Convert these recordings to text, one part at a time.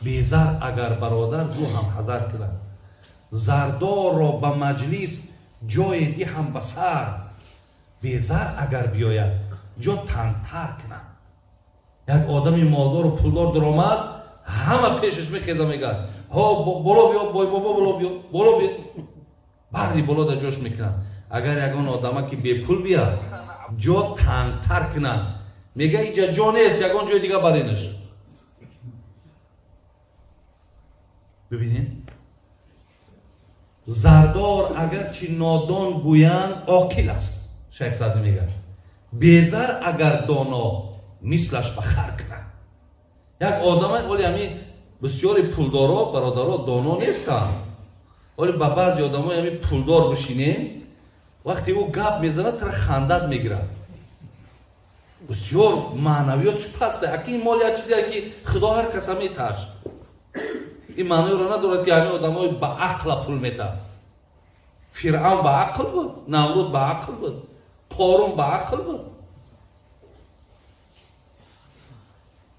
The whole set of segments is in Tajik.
Безар агар бародар, зу ҳам ҳазар кунад. Зардорро ба маҷлис ҷое диҳам ба сар, безар агар биёяд, ҷо тангтар кунад. Як одами молдору пулдор даромад, ҳама пешаш мехеза, мегӯяд: «Ҳо, боло биё, бой бобо, боло биё, боло биё». Барри боло да ҷош мекунад. Агар ягон одама ки бепул биёд, ҷо тангтар кунад, мега: «Иҷа ҷо нест, ягон ҷои дига баринаш». Бибинед, зардор агарчи нодон гӯянд, оқил аст, Шайх Саъдӣ мегӯяд. Безар агар доно, мислаш ба хар кунад. Як одама оли ҳами бисёри пулдоро, бародаро, доно нестанд. Оли ба баъзе одамои ҳами пулдор бишинем, вақте ӯ гап мезанад, тара хандат мегирад. Бисёр маънавиётш паста. Аки ин мол як чизе ки Худо ҳар каса меташ, ин маъноеро надорад, ки ҳамин одамои ба ақла пул метаҳад. Фиръавн ба ақл буд, Намруд ба ақл буд, Қорун ба ақл буд.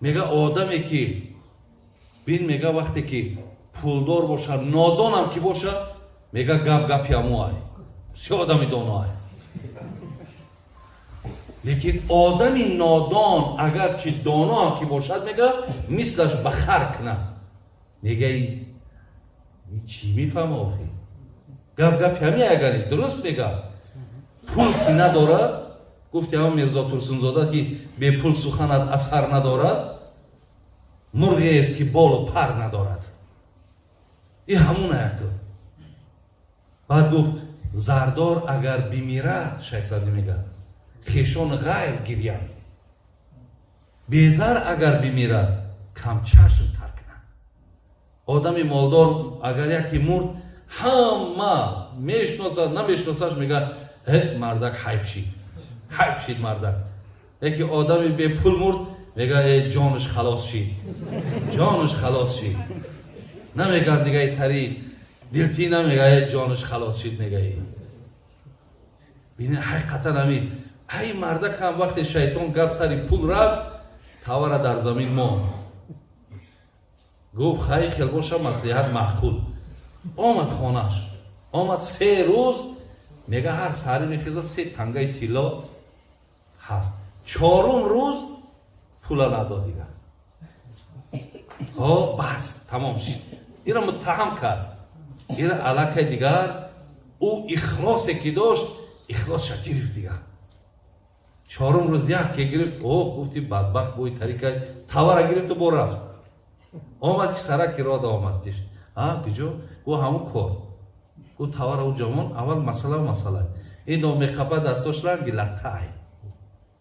Мега, одаме ки бин, мега, вақте ки пулдор бошад, нодонам ки бошад, мега, гап гапи ҳамоай, бисёр одами доноай. Лекин одами нодон агарчи доноам ки бошад, мега, мислаш ба хар кунад. Мега, чӣ мефаҳма охи? Гап гапи ҳами агари дуруст мега, пул ки надорад, гуфти ҳама Мирзо Турсунзода, ки бепул суханат асар надорад, мурғест ки болу пар надорад. И ҳамуна як. Баъд гуфт: зардор агар бимирад, Шайх Саъдӣ мегӯяд, хешон ғайр гирянд, безар агар бимирад, камчашм тар кунад. Одами молдор агар яке мурд, ҳама мешиносад, намешиносаш, мегӯяд: «Э, мардак ҳайф шид, ҳайф шид мардак». Яке одами бепул мурд, мегӯяд: «Э, ҷонаш халос шид, ҷонаш халос шид». Намегӯяд дигаи тари дилтӣ, намегӯяд: «Э, ҷонаш халос шид», мегаи. Бинед, ҳақиқатан ҳамин ай мардак ҳам вақте шайтон гап сари пул рафт, тавара дар замин монд. Гуфт: «Хай, хел боша, маслиҳат маъқул». Омад хонаш, омад, 3 рӯз, мега, ҳар саҳарӣ мехезад, се тангаи тилло ҳаст. Чорум рӯз пула надод дигар. Ҳо, бас, тамом шид. Ира муттаҳам кард, ира аллакай дигар ӯ ихлосе ки дошт, ихлосша гирифт дигар. Чорум рӯз яке гирифт. О, гуфти, бадбахт бои тарика тавара гирифту бо рафт. Омад ки сараки рода омад диш. А куҷо? Гу, ҳамун кор. Гу, тавара ӯ ҷавон аввал масъала масъала ин меқапа, дастош ранги латтай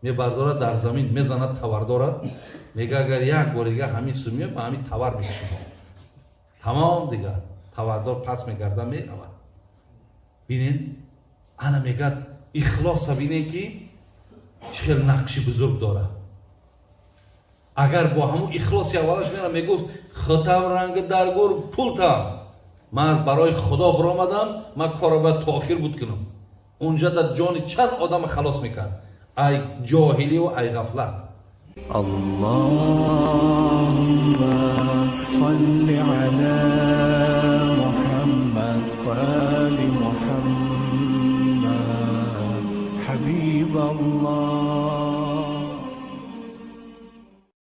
мебардорад, дар замин мезанад тавардора. Мега, агар як бори дигар ҳамин сумия ба ҳамин тавар мекушам, тамом. Дигар тавардор пас мегарда, меравад. Бинен, ана мегад, ихлоса бинен, ки чӣ хел нақши бузург дорад. Агар бо ҳамун ихлоси аввалаш мера, мегуфт: «Худтам ранги дар гур, пултам, ман аз барои Худо биромадам, ман корро бояд то охир буд кунам», унҷа дар ҷони чанд одама халос мекард ай ҷоҳиливу ай ғафлат. Аллоҳ.